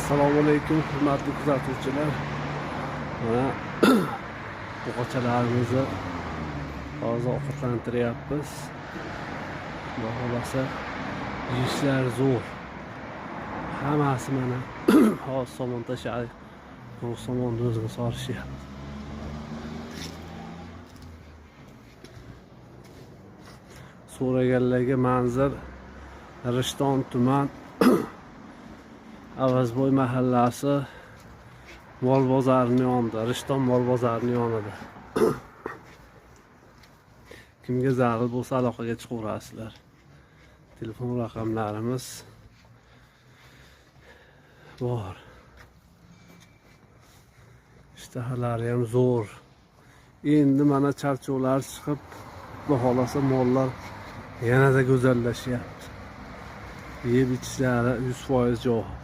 Assalomu alaykum, hurmatli kuzatuvchilar. Mana buqachalarimizni hozir ovqatlantiryapmiz. Xudo xohlasa, yeyishlari zo'r. Hammasi mana hozir somon tashladi. Quruq somonni o'zini solishyapti. So'raganlarga manzil Rishton tuman, Avazboy mahallasi, mol bozorini yonida, Rishton mol bozorini yonida. Kimga zarur bo'lsa, aloqaga chiqaverasizlar. Telefon raqamlarimiz bor. Ishtahalari ham zo'r. Endi mana charchoqlar chiqib, xudo xohlasa, mollar yanada go'zallashyapti. Yeb ichishlari 100% javob.